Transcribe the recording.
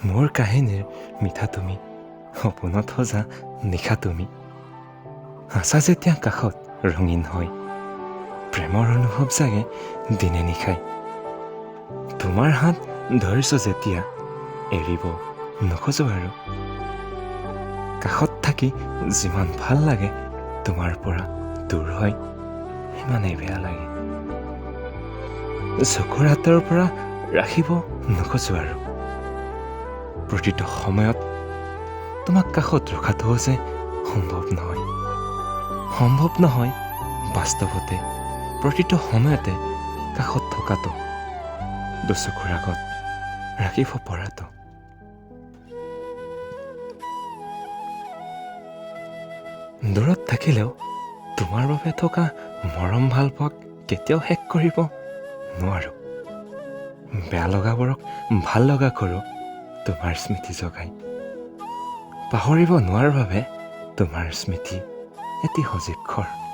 মোৰ কাহিনীৰ মিঠা তুমি, সপোনত সজা নিশা তুমি। আছা যেতিয়া কাষত ৰঙীন হৈ, প্ৰেমৰ অনুভৱ জাগে দিনে নিশাই। তোমাৰ হাত ধৰিছোঁ যেতিয়া, এৰিব নোখোজো আৰু। কাষত থাকি যিমান ভাল লাগে, তোমাৰ পৰা দূৰ হৈ সিমানেই বেয়া লাগে। চকুৰ হাতৰ পৰা ৰাখিব নোখোজো আৰু। প্ৰতিটো সময়ত তোমাক কাষত ৰখাটোও যে সম্ভৱ নহয়, সম্ভৱ নহয় বাস্তৱতে প্ৰতিটো সময়তে কাষত থকাটো, দুচকুৰ আগত ৰাখিব পৰাটো। দূৰত থাকিলেও তোমাৰ বাবে থকা মৰম ভালপোৱাক কেতিয়াও শেষ কৰিব নোৱাৰোঁ। বেয়া লগাবোৰক ভাল লগা কৰোঁ তোমাৰ স্মৃতি জগাই। পাহৰিব নোৱাৰাৰ বাবে তোমাৰ স্মৃতি এটি সজীৱ ঘৰ।